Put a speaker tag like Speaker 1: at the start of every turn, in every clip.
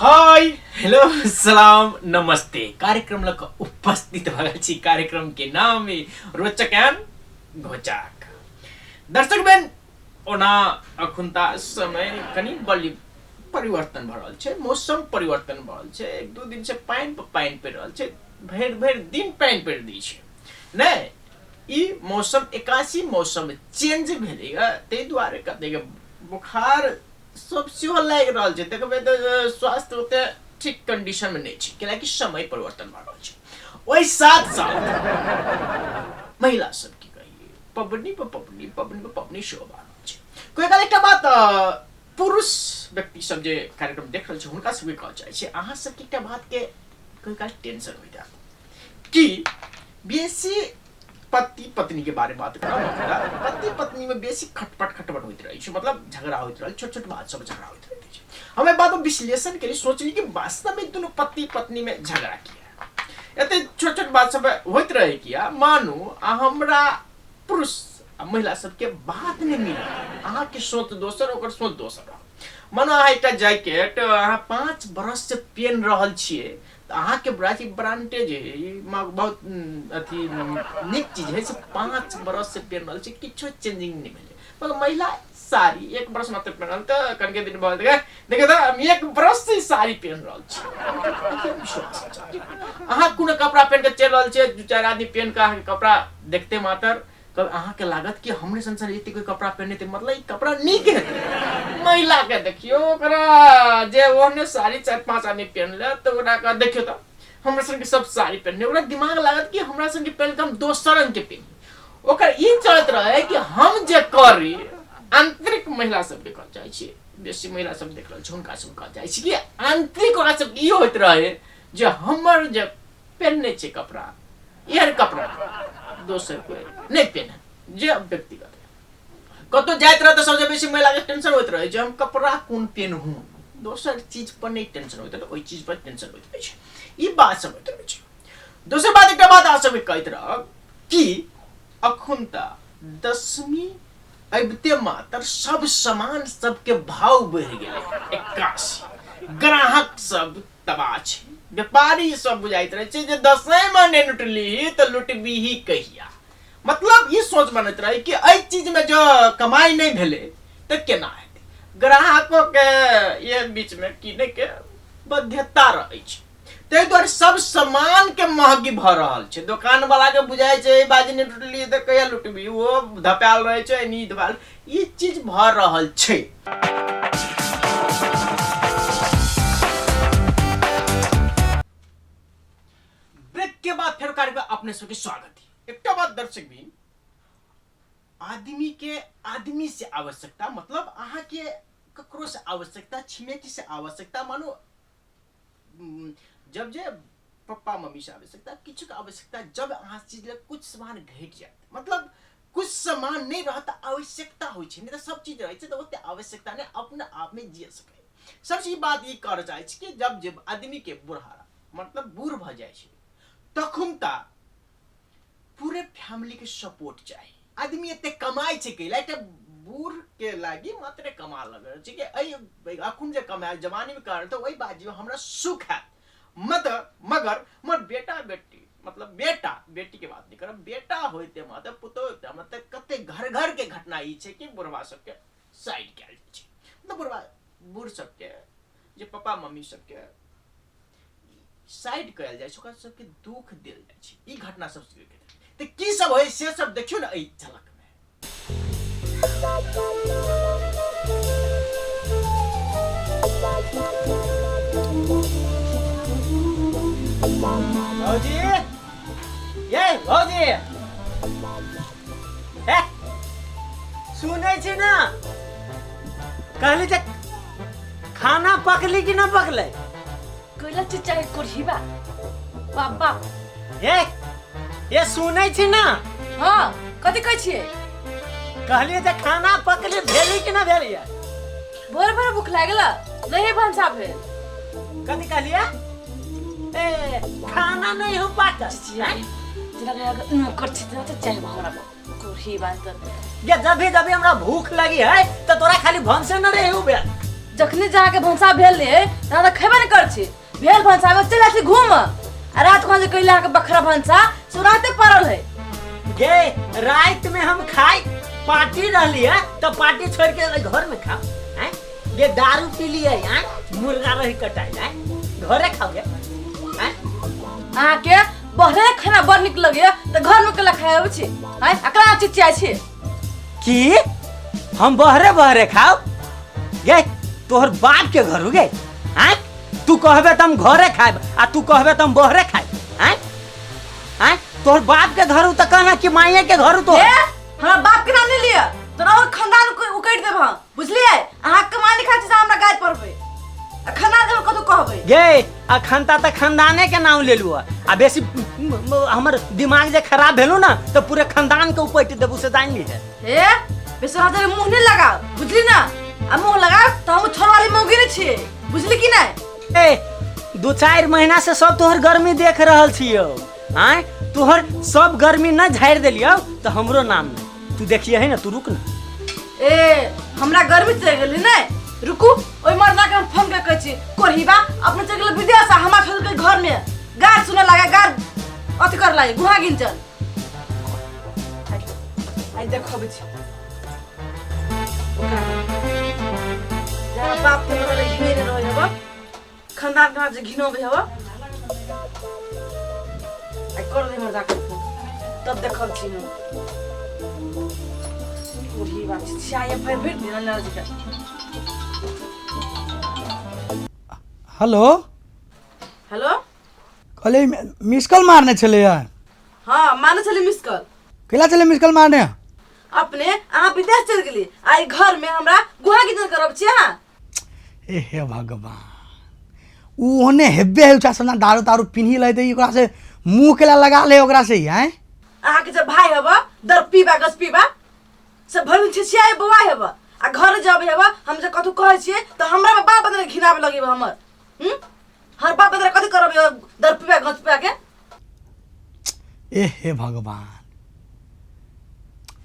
Speaker 1: Hi hello सलाम नमस्ते। कार्यक्रम लऽ कऽ उपस्थित भऽ गेल छी। कार्यक्रम के नाम अइ रोचक एंड घोचक। दर्शक बहन, ओना अखुनता समय कनि बलि परिवर्तन भऽ रहल छै, मौसम परिवर्तन भऽ रहल छै। एक दू दिन से पानि पर पानि पड़ि रहल छै, भरि भरि दिन पानि पड़ि दै छै। नहि, ई मौसम 81 मौसम चेंज भेलैए, ताहि दुआरे कतेक बोखार सब सेहो लागि रहल छै। देखबै तऽ स्वास्थ्य ओते ठीक कंडीशन में नहि छै, कियाकि समय परिवर्तन भऽ रहल छै। ओहि साथ साथ महिला सब की कहिए, पबनी पर पबनी, पबनी पर पबनी सेहो भऽ रहल छै। कोई काल एकटा बात, पुरुष व्यक्ति सब जे कार्यक्रम देख रहल छै हुनका सबके कहऽ चाहै छी, अहाँ सबके एकटा बात के कोई काल टेंशन होइत हैत कि बेसी पति पत्नी के बारे में बात करब, पति पत्नी में बेसी खटपट खटपट होइत रहै छै, मतलब झगड़ा होइत रहल, छोट छोट बात सब झगड़ा होइत रहै छै। हम एहि बात पर विश्लेषण के लिए सोचली कि वास्तव में दुनू पति पत्नी में झगड़ा किया एते छोट छोट बात सब होइत रहे किया। मानू आ हमरा पुरुष आ महिला सबके बात नहीं मिलत, अहाँ के सोच दोसर ओकर सोच दोसर। मानो अहाँ एकटा जैकेट अहाँ 5 बरस से पेन रहल छियै तऽ अहाँके बुझाइ छै ब्रांडेज है, ई बहुत अथी नीक चीज है, से 5 बरस से पेन रहल छै, किछो चेंजिंग नहि भेलै। मगर महिला साड़ी 1 बरस मात्र पेनल तऽ कनिके दिन भऽ गेल, देखियौ तऽ हम 1 बरस से साड़ी पेन रहल छी। विश्वास अहाँ कोनो कपड़ा पेन के चलि रहल छियै, 2-4 आदमी पेन के अहाँके कपड़ा देखते मात्र कब अहाँके लागत कि हमरे संसार एते कोई कपड़ा पहने, मतलब ई कपड़ा नीक हेतै। महिला के देखियौ ओकरा जे ओहने साड़ी 4-5 आदमी पहनले तऽ ओकरा कह देखियौ तऽ हमरा संग सब साड़ी पहनले, ओकरा दिमाग लागत कि हमरा संग पहन के हम दोसर रंग के पहनी। ओकर ई चलत रहे कि हम जे करी, आंतरिक महिला सबके कह चाहै छी, बेसी महिला सब देख रहल छै हुनका सब कह चाहै छी कि आंतरिक ओकरा सब ई होइत रहे जे हमर जे पहनने छै कपड़ा, एहन कपड़ा दोसर कोई नहीं पहने, जे व्यक्तिगत कतौ जाइत रह तऽ सबसे बेसी महिला के टेंशन होइत रहे जे हम कपड़ा कोन पेनहू, दोसर चीज पर नहीं टेंशन होइत रहे, ओहि चीज पर टेंशन होइत रहे छै। ई बात सब होइत रहे छै। दोसर बात एकटा बात अहाँ सबके कहैत रहब कि अखुन तऽ दसमी अबिते मात्र सब सामान सबके भाव बढ़ि गेलै 81, ग्राहक सब तबाह छै, व्यापारी सब बुझाइत रहै छै जे दसैमे नहि लुटलीही तऽ लुटबीही कहिया। मतलब ई सोच बनैत रहै कि एहि चीजमे जँ कमाइ नहि भेलै तऽ केना हेतै। ग्राहकोके ये बीचमे कीनैके बाध्यता रहै छै, ताहि दुआरे सब सामानके महगी भऽ रहल छै। दोकानवलाके बुझाइ छै बाजी नहि लुटली तऽ कहिया लुटबी, ओ धपायल रहै छै, एनी धपायल, ई चीज भऽ रहल छै। ब्रेक के बाद फेर कार्यक्रम अपने सबके स्वागत है। एकटा बात दर्शक भी, आदमी के आदमी से आवश्यकता, मतलब अहाँ के ककरो से आवश्यकता, छिमेकी से आवश्यकता, मानो जब जे पप्पा मम्मी से आवश्यकता, किछु के आवश्यकता, जब अहाँ चीज लग कुछ सामान घटि जायत, मतलब कुछ सामान नहीं रहत तऽ आवश्यकता होइ छै, नहीं तऽ सब चीज रहै छै तऽ ओते आवश्यकता नहीं, अपना आप में जिए सकै। सबसे ई बात ई करऽ चाहै छी कि जब जे आदमी के बुढ़ारा मतलब बूढ़ भऽ जाइ छै तखन तऽ पूरे फैमिली के सपोर्ट चाही। आदमी एते कमाइ छै कैला, एकटा बूढ़ के लागी मात्रे कमा लगल छै कि एहि अखन जे कमायल जवानी में कर तऽ ओहि बाजी में हमरा सुख हैत, मतलब मगर हमर बेटा बेटी, मतलब बेटा बेटी के बात नहीं करब, बेटा होइते मतलब पुतोह होइते मतलब कते घर घर के घटना ई छै कि बुढ़वा सबके साइड कयल जाइ छै, मतलब बुढ़वा बूढ़ सबके जे पप्पा मम्मी सबके साइड कयल जाइ छै, ओकरा सबके दुख देल जाइ छै। ई घटना सब तऽ की सब होइ से सब देखियौ ने एहि झलक में।
Speaker 2: भौजी, ये भौजी, हे सुनै छी ना, कहली जे खाना पकली कि ना पकलै?
Speaker 3: कैला चिचाई कोढ़ीबा बाबा।
Speaker 2: हे ये सुनै छी ना?
Speaker 3: हाँ, कथी कहै छियै?
Speaker 2: कहलियै जे खाना पकली भेली कि ना भेली?
Speaker 3: भोर भोर भूख लागल, नहीं भनसा भेल।
Speaker 2: कथी कहलियै? ए खाना नहीं हो पाकल।
Speaker 3: चिचियाई जेना नौकर छी तेना तऽ चाहे हमरा कोढ़ी बात।
Speaker 2: ये जब भी जब भी हमरा भूख लगी है तो तोरा खाली भनसे न रहे हो बे।
Speaker 3: जखने जे अहाँके भनसा भेल रहै तहाँ तऽ खेबे नहि करै छी। भेल भनसा में चलि जाइ छी घूम आ रात खुना जे कैले अहाँके बखरा भनसा से ओनाहिते पड़ल है।
Speaker 2: गे रात में हम खाई पार्टी रहली है तो पार्टी छोड़ के घर में खाओ हैं? गे दारू पी लिए हैं, मुर्गा रही कटाई हैं, घरे खाओगे हैं?
Speaker 3: अहाँके बहरे खाना बड़ नीक लगैया तऽ घर में केला खाए अबै छी हैं? आ केना चिचियाइ छी?
Speaker 2: की हम बहरे बहरे खाओ? गे तोहर बाप के घर हो गे हैं? तू कहबे त हम घरे खाएब आ तू कहबे त हम बहरे खाएब हैं? हैं? तोहर बाप के घर हो त कहना कि माइये के घर हो तो।
Speaker 3: ए हमरा बाप के नाम नहीं लिअ तोरा और खानदान को उकैट देब हम, बुझलियै? अहाँ कमानी खाइ छी से हमरा गारि पड़बै आ खानदान के कतौ कहबै।
Speaker 2: गे अखन त खानदाने के नाम लेलु आ बेसी हमर दिमाग जे खराब भेलु ना त पूरे खानदान के उपटि देबू से जान ली है।
Speaker 3: हे बेसी हाथ मुंह नहीं लगाओ, बुझली ना? आ मुंह लगाओ त हम छोड़ वाली मौगी नहीं छियै, बुझली कि नहीं?
Speaker 2: ए 2-4 महीना से सब तोहर गर्मी देख रहल छियौ आँय, तोहर सब गर्मी न झाड़ि देलियौ त हमरो नाम नहीं, तू देखिए है ना, तू रुक ना।
Speaker 3: ए हमरा गर्मी चलि गेलै नहीं, रुकू ओहि मर्दा के हम फोन कर कहै छी कोरहीबा अपने चलि गेलै विदेश आ हमरा छोड़ के घर में गार सुने लागे, गार अथी कर लागे गुहा गिंचन। आई देखबै छी ओकरा जरा बाप के मरल घिने रहै हब, खानदान के जे घिनबै हब। आई कर दे मर्दा के फोन तब देखब छी हम। कोरहीबा छिछियाए भरि भरि दिन ना जी।
Speaker 4: हेलो
Speaker 3: हेलो
Speaker 4: कहले मिस कॉल मारने छलैया?
Speaker 3: हाँ मारने छलै मिस कॉल।
Speaker 4: कैला छलै मिस कॉल मारने?
Speaker 3: अपने अहाँ विदेश चलि गेली आ ई घर में हमरा गुहा गिजन करब छी अहाँ।
Speaker 4: ए हे भगवान, उ ओने हेबे है उचा सना दारू तारू पिन्ही लै त ओकरा से मुंह केला लगा ले ओकरा से ही हैं?
Speaker 3: अहाँ के जब भाई हब दर पीबा गस पीबा से भरि दिन छिछियाए बौआ हेब आ घर जब हेब हम जे कथू कहै छियै त हमरा बाप बदले घिनाबे लगेब हमर। हर बाप बदले कथी करब दर पीबा गस पीबा के?
Speaker 4: ए हे भगवान।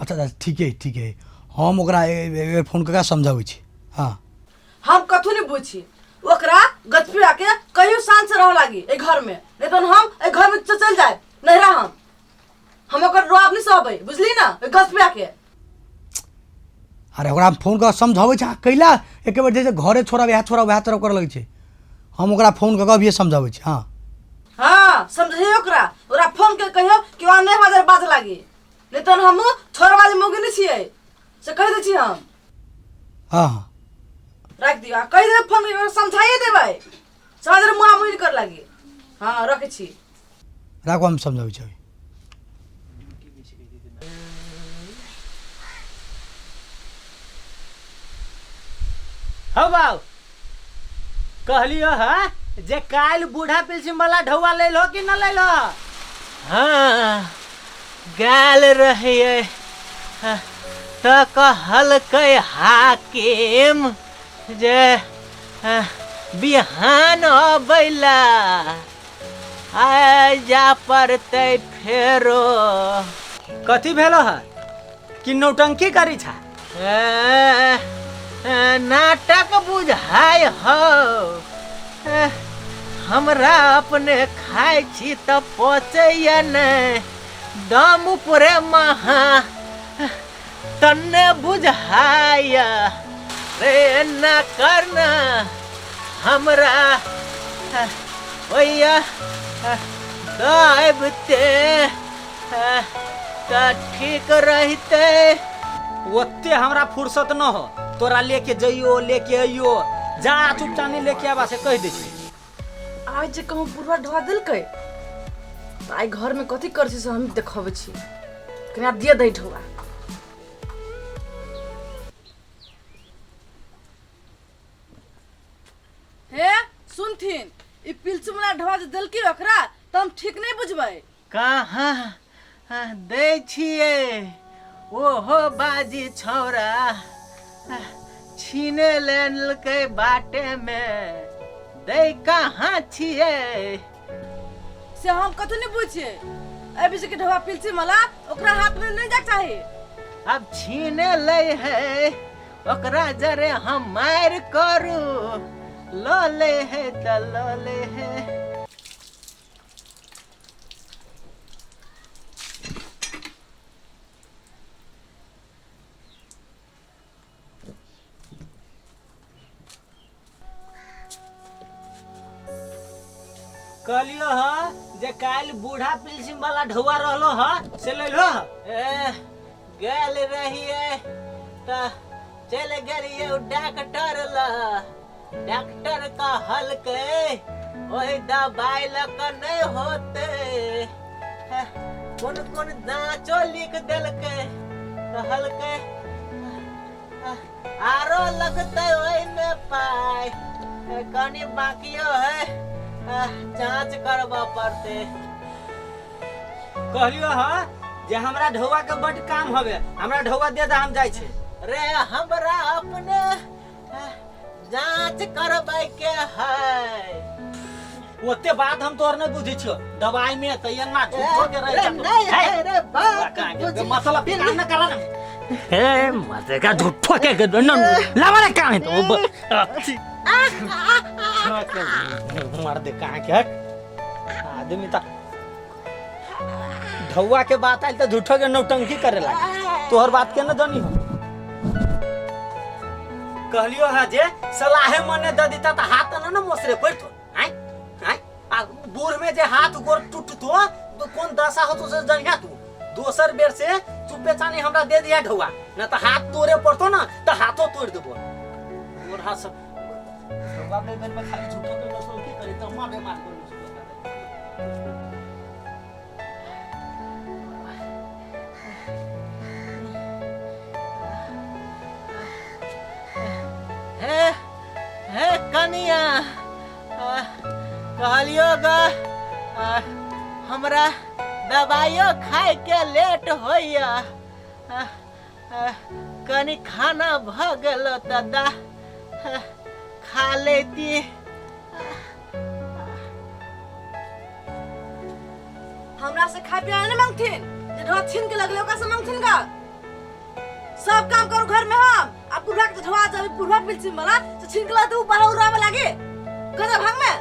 Speaker 4: अच्छा अच्छा ठीक है ठीक है, हम ओकरा एक फोन कऽ समझाबै छी। हाँ
Speaker 3: हम कथू नहीं बुझी, ओकरा गचपिया के कहियो शांत से रह लागी ए घर में, नहीं तो हम ए घर में चल जाए नहिरा। हम ओकर रोआब नहीं सहबै, बुझली ना? ए गचपिया के।
Speaker 4: अरे ओकरा हम फोन कऽ समझाबै छी, कैला एक बेर जे घरे छोड़ब इएह छोड़ब वएह छोड़ब करऽ लगै छै। हम ओकरा फोन कऽ अभिये समझाबै छी। हाँ
Speaker 3: हाँ समझियो ओकरा, ओकरा फोन के कहियो कि वहाँ नहीं बाजर बाज लागी, नहीं तो हम छोड़ वाली मौगी नहीं छियै से कहि दै छी हम।
Speaker 4: हाँ हाँ
Speaker 3: राख दियो आ कहि देबै फोन के समझाइए देबै, समझ मुँह मुँह कर लागी। हाँ रखै छी।
Speaker 4: राखू हम समझाबै छी अभी।
Speaker 2: हौ बाबू कहलियो हा जे काल्हि बूढ़ा पिलसिम वाला ढौआ लैलो कि न लैलो?
Speaker 5: हाँ गेल रहियै तऽ कहलकै हाकिम जे बिहान अबैला आइ जा पड़तै फेरो।
Speaker 2: कथी भेलो है कि नौटंकी करी छा?
Speaker 5: नाटक बुझाय हो, हमरा अपने खाइ छी तऽ पचैया नहि, दम ऊपरे महा तन्ने बुझाय रे न करना हमरा ओया दबते तऽ ठीक रहिते।
Speaker 2: ओते हमरा फुर्सत न हो तोरा लेके जइयो लेके अइयो, जा चुपचाप नहीं लेके आबा से कहि दै छी।
Speaker 3: आज जे कहूँ बुढ़वा ढोआ देलकै तऽ आइ घर में कथी करै छी से हम देखबै छी, कनि आब दिअ दही ढोआ। हे सुनथिन, ई पिलचुमला ढोआ जे देलकै ओकरा तऽ हम ठीक नहीं बुझबै।
Speaker 5: कहाँ दै छियै ओहो बाजी छौड़ा छीने लेलकै बाटे में, दै कहाँ छियै?
Speaker 3: से हम कथू नहीं बुझिए, एहि बीच के ढोआ पिलची मला ओकरा हाथ में नहीं जाके चाही।
Speaker 5: अब छीने लै है ओकरा जरे हम मारि करू। लऽ ले है तऽ लऽ ले है।
Speaker 2: कहलियो ह जे काल्हि बूढ़ा पिलसिम वाला ढौआ रहलो ह से लैलो ह।
Speaker 5: ए, गेल रहिए तऽ चलि गेलियै उ डॉक्टर लग। डॉक्टर कहलकै ओहि दबाइ लऽ कऽ नहि होतै। कोन कोन जाँचो लिख देलकै, कहलकै आरो लगतै ओहिमे पाइ, कनि बाकियो है, जाँच करबऽ पड़तै।
Speaker 2: कहलियो ह जे हमरा ढौआ के बड काम हवे, हमरा ढौआ दे दे, हम जाइ छी।
Speaker 5: रे हमरा अपने जांच करबै के है।
Speaker 2: ओते बात हम तोहर नहीं बुझै छियो, दवाई में त एना झूठो के रहे
Speaker 5: रे नहीं है रे बात बुझ।
Speaker 2: मतलब काम न करा ना। हे मजे का झूठो के न लावा ना काम है तो मार दे कहाँ के हट। आदमी त ढौआ के बात आयल त झूठो के नौटंकी करे लागे, तोहर बात के न जानी हो। कहलियो हा जे सलाहे मने द दिता त हाथ न न मोसरे पड़तो। आय आय आ बूढ़ में जे हाथ गोर टूटतो तो कोन दशा होतो से जनिया तू। दोसर बेर से चुपे चानी हमरा दे दिया ढौआ, न त हाथ तोड़े पड़तो न त हाथो तोड़ देबो। गोर हाथ सब ढौआ के बेर में खाली झूठो के नौटंकी करे त मां बेमार कर।
Speaker 5: हे हे कनिया, कहलियो ग हमरा दवाइयो खाय के लेट होइया, कनि खाना भऽ गेल तऽ दा खा लेती।
Speaker 3: हमरा से खाय पिया नहीं मांगथिन, जे ढोआ छीन के लगले ओकरा से मांगथिन गा। सब काम करू घर में हम, आ बुढ़वा के ढोआ जब बुढ़वा पिलसिम वाला से छीन के लगते उ बाहर उड़ावे लागे गजा भांग में।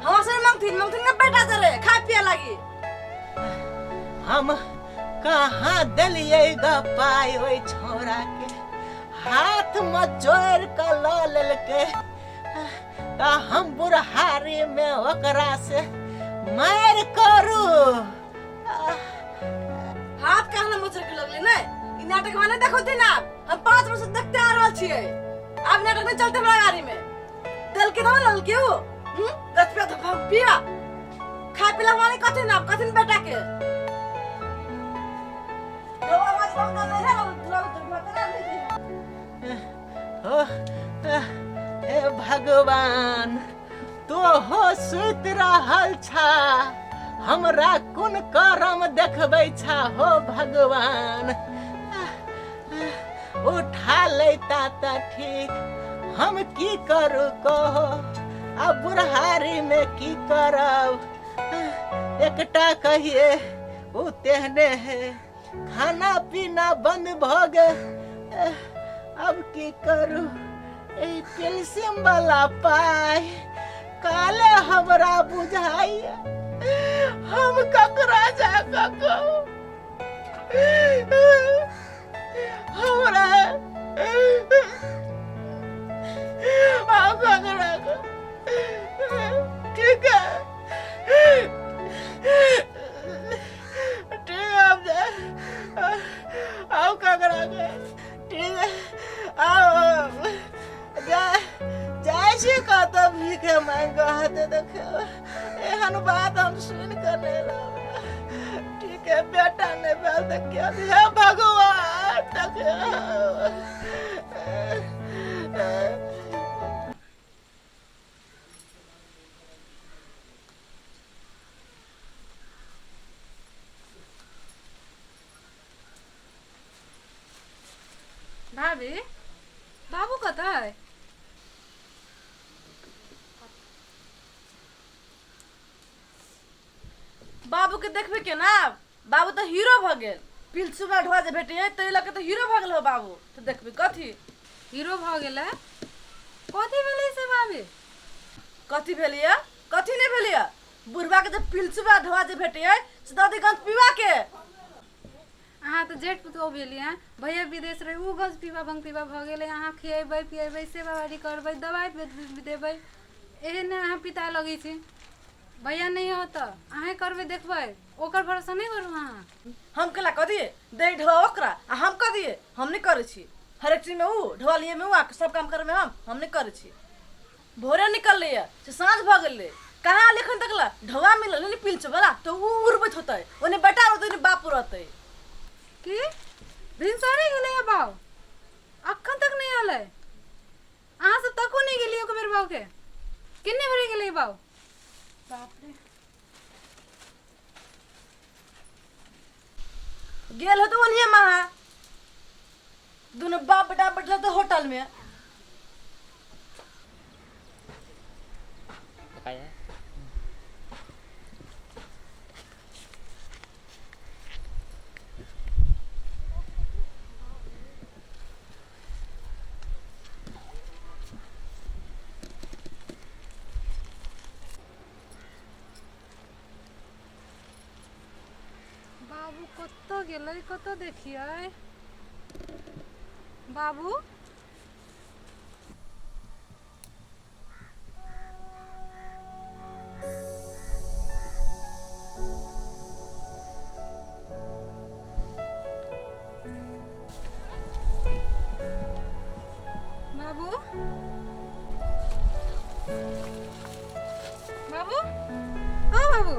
Speaker 3: हमरा से मांगथिन, मांगथिन ना बेटा जरे खाय पिया लागी।
Speaker 5: हम कहाँ देलियै ग पाइ ओहि छौड़ा के, हाथ में जोड़ के लऽ लेलकै तऽ हम बुढ़हारी में ओकरा से मारि करू।
Speaker 3: हाथ कहाँ मोचर के लगले ने, ई नाटक माने देखो दिन आप, हम 5 वर्ष से देखते आ रहल छियै, आब नाटक नहीं चलते हमरा गाड़ी में। दल के दो लल के हो गच पे धफा पिया खाय पिला माने कथिन आप कथिन बेटा के दो आवाज बंद नहीं है लग दुर्घटना नहीं।
Speaker 5: हे भगवान, तो हो सुति रहल छा, हमरा कोन करम देखबै छा हो भगवान। उठा लेता त ठीक, हम की करू कहो, अब बुढ़ारी में की करब। एकटा कहिए ओ तेहने है, खाना पीना बंद भ गेल, अब की करू। ए पेल्सियम वाला पाइ काले हमरा बुझाइया, हम ककरा जा कऽ कहू। हमरा हम ककरा कहू। ठीक है ठीक है, हम जा हम ककरा कहू। ठीक है आओ जाइ छी कतऽ भीखे मांगि कऽ हेतै तऽ एहन बात हम सुनि कऽ नहि रहब। ठीक है बेटा नहि भेल तऽ के हे भगवान देखियौ।
Speaker 6: भाभी बाबू कतऽ है?
Speaker 3: बाबू के देखबे के ना, बाबू तो हीरो भ गेल, पिलसुमा ढोआ जे भेटै तै लऽ के तऽ हीरो भऽ गेल हो बाबू तऽ देखबै कथी
Speaker 6: हीरो भऽ गेलै कथी भेलै से भाभी
Speaker 3: कथी भेलैया कथी नहि भेलैया बुढ़वा के जे पिलसुआ ढोआ जे भेटैया से दऽ दी गंज पीवा के
Speaker 6: अहाँ तऽ जेठ पुतोह भेलियै हँ भैया विदेश रहै ओ गंज पीबा भंग पीबा भऽ गेलै अहाँ खिएबै पिएबै सेवा बारी करबै दबाइ देबै एहन अहाँ पिता लगै छी भैया नहि हो तऽ अहेँ करबै देखबै ओकर भरोसा नहि करू अहाँ
Speaker 3: हम केला कऽ दिए दे ढोआ ओकरा आ हम कऽ दिए हम नहि करै छी हरेक चीजमे ऊ ढोआ लिए मे ऊ आ सब काम करे में हम नहि करै छी भोरे निकललै से साँझ भऽ गेलै कहाँ एखन तक ला ढोआ मिलल नहि पिलछ वाला तऽ ऊ उड़बैत होतै ओने बेटा रहतै ओने बाप रहतै
Speaker 6: की भिनसरे गेलै बाउ अखन तक नहि एलै अहाँ सब तको नहि गेलियै एक बेर बाबूके किन्ने भरे गेलै बाबू बाप रे
Speaker 3: गेल होतै ओनिये महा दुनू बाप बेटा बैठल होतै होटल में
Speaker 6: बाबू कतऽ गेलै कतऽ देखियै बाबू बाबू बाबू ओ बाबू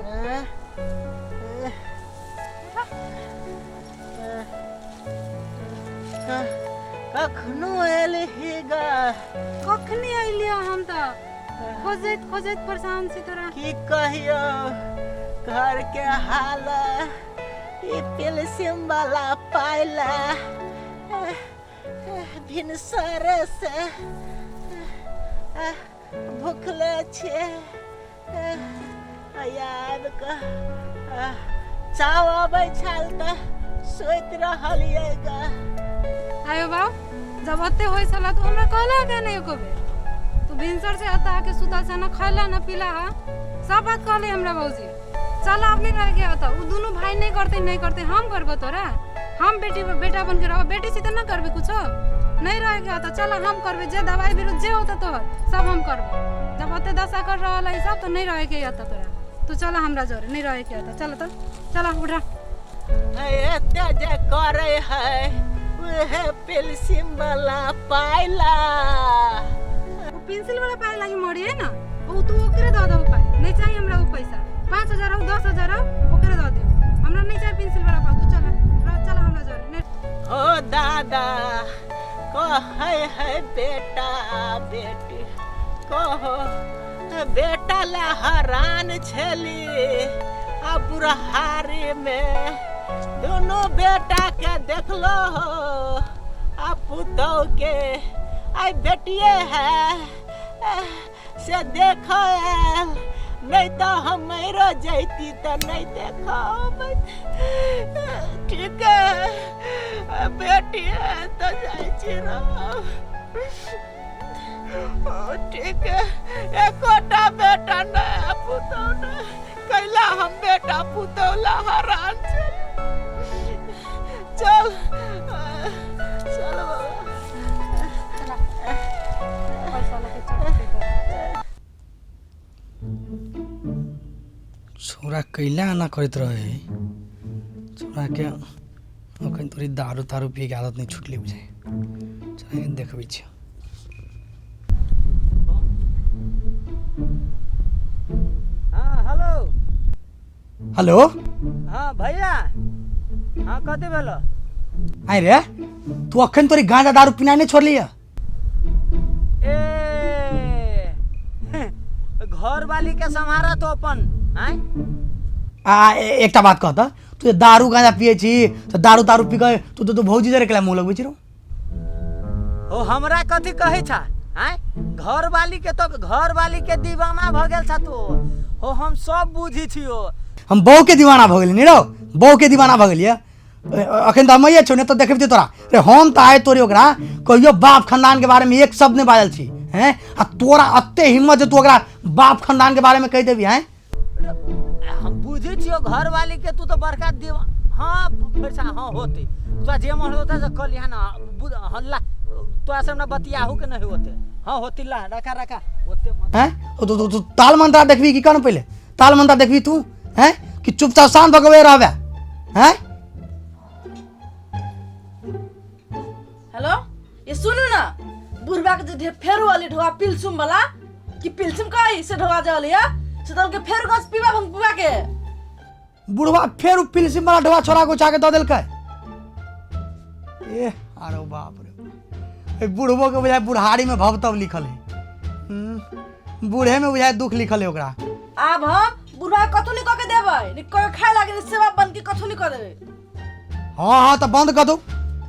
Speaker 5: कखनो एलही गा
Speaker 6: कखनी अइलियै हम तऽ खोजैत खोजैत परेशान छी तोरा
Speaker 5: की कहियो घर के हाल ई पेलसिम वाला पाइला भिनसरे से भुखले छे आबि कऽ चाव अबै छल तऽ सुति रहलियै ग
Speaker 6: आयो बाप जब ओते होइ छला तऽ हमरा कहला के नहि एको बेर तू भिनसर से एतऽ आके सुतल छ न खैला न पीला हा सब बात कहले हमरा भौजी चल आब नहीं रह गया ओतऽ उ दुनू भाई नहीं करते नहीं करते हम करबो तोरा हम बेटी बेटा बन के रहबो बेटी छी तऽ न करबे कुछो नहीं रह गया ओतऽ चल हम करबे जे दवाई बिरो जे होता तोहर सब हम करबो जब ओते दशा कर रहल है सब तो नहीं रहे के ओतऽ तोरा तू चल हमरा जोरे नहीं रहे के ओतऽ चल तऽ चल उठा
Speaker 5: एते जे करै है उहे पेलसिम वाला पाइला
Speaker 6: वो पेंसिल वाला पाई लागी मरी है ना वो तू ओकरे दऽ दहो पाई नहीं चाहिए हमरा वो पैसा 5,000 हो 10,000 हो ओकरे दऽ दियो हमरा नहीं चाहिए पेंसिल वाला पाई तू चल चल हमरा जोरे नहीं
Speaker 5: ओ दादा कहै है बेटा बेटी कहो बेटा ला हरान छली आ बुढ़हारी में दुनू बेटा के देखलो हो आ पुतोह के आई बेटिए है से देखो नहीं तो हम मरो जैती तो नहीं देखो ठीक है बेटी है तो जाइ छी ठीक है एकोटा बेटा नहीं पुतोह नहीं कैला हम बेटा पुतोह ला हरान चल चल चल बाबा
Speaker 6: पैसा लके चल
Speaker 4: छोरा कैला एना करैत रहे छोरा के अखन तोरी दारू तारू पिए के आदत नहीं छुटले बुझाइ छोरा के देखबै छियै
Speaker 2: हाँ हेलो
Speaker 4: हेलो
Speaker 2: हाँ भैया हाँ कथी भेलो
Speaker 4: आइ रे तू अखन तोरी गांजा दारू पिनाइ नहीं छोड़लियै
Speaker 2: ए घर वाली के सम्हारा तो अपन आय
Speaker 4: आ एकटा बात कह तऽ तू जे दारू गांजा पिए छी तऽ दारू तारू पी कऽ तू तऽ भौजी जरे केला मुँह लगबै छी रौ
Speaker 2: हो हमरा कथी कहै छा आय घर वाली के तो घर वाली के दीवाना भ गेल छा तू हो हम सब बुझी छियो
Speaker 4: हम बहू के दीवाना भऽ गेली नहीं रौ बहू के दीवाना भऽ गेलियै अखन तऽ हमैये छौ, नहि तऽ देखबिते तोरा। रे हम तऽ आइ तोरे ओकरा कहियो बाप खानदान के बारे में एक शब्द नहीं बाजल छी हैं, आ तोरा अते हिम्मत जे तू ओकरा बाप खानदान के बारे में कहि देबी हैं।
Speaker 2: हम बुझै छियो घर वाली के, तू तो बड़का देव। हाँ पैसा हाँ होते तोरा जे मन होता से कल यहाँ ना हल्ला तोरा से हमरा बतियाहू के नहीं होते। हाँ होती ला रखा रखा होते मत।
Speaker 4: हैं तो तू ताल मंत्रा देखबी की कन पहले ताल मंत्रा देखबी तू हैं कि चुपचाप शांत भगवे रहबे हैं।
Speaker 3: हेलो ये सुनू ना, बुढ़वा के जे फेर वाली ढोआ पिलसुम वाला कि पिलसुम कही से ढोआ जाली है से दल के फेर गछ पीबा भंग पीबा के
Speaker 4: बुढ़वा फेर उ पिलसिम वाला ढोआ छोरा को के दऽ देलकै। ए अरे बाप रे, ए बुढ़बो के बुझाय बुढ़ारी में भवतव लिखल है। बूढ़े में बुझाय दुख लिखल है ओकरा।
Speaker 3: आब हम बुढ़वा के कथू नहीं कह के देबै, नहीं कह के खाए लागे नहीं सेवा बन के कथू नहीं कह देबै।
Speaker 4: हाँ हाँ तो बंद कर दो,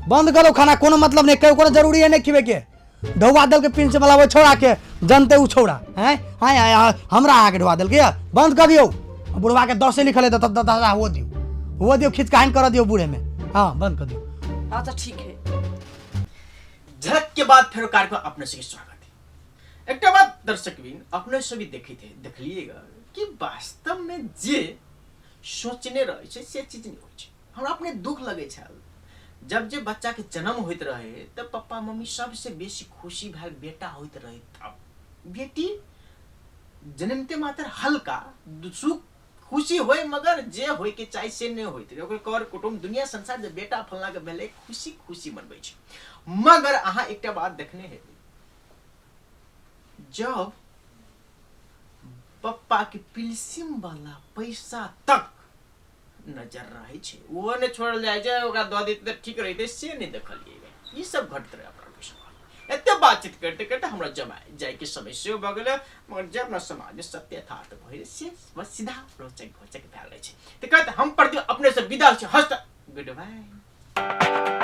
Speaker 4: बंद कर दो खाना, कोनो मतलब नहीं, कोनो जरूरी है नहीं खिबे के। ढौआ दल के पिन से वाला वो छोड़ा के जनते उ छोड़ा हैं। हाँ हाँ हमरा आके ढौआ दल के बंद कर दियो। बुढ़वा के 10 लिखल है तब 10 वो दियो, वो दियो खींच काहे कर दियो बूढ़े में। हाँ बंद कर दियो।
Speaker 3: अच्छा ठीक है।
Speaker 1: झलक के बाद फिर कार्यक्रम अपने से स्वागत है। एक बात दर्शकबिन अपने से भी देखे थे, देखलिएगा कि वास्तव में जे सोचने रहे छै से चीज नहीं होइ छै। हमरा अपने दुख लगे छल जब जे बच्चा के जन्म होइत रहे तब पप्पा मम्मी सबसे बेसी खुशी भेल बेटा होइत रहे, तब बेटी जन्मते मात्र हल्का सुख खुशी होय मगर जे होय के चाही से नहीं होइत रहे। ओकर कर कुटुम्ब दुनिया संसार जे बेटा फलना के भेलै खुशी खुशी मनबै छै। मगर अहाँ एकटा बात देखने हेबै, जब पप्पा के पिलसिम वाला पैसा तक नजर रहे छै, वो नहीं छोड़ल जाय छै, ओकरा दऽ देतै तऽ ठीक रहितै, से नहीं देखलियै। ई सब घटैत रहै अपना के समाज। एते बातचीत करते करते हमरा जमा जायके समय सेहो भऽ गेलै, मगर जे अपना समाज में सत्य यथार्थ भऽ से बस सीधा रोचक घोचक भए रहल छै। तऽ कहते हम प्रति अपने से विदा छी, हस्त गुड बाय।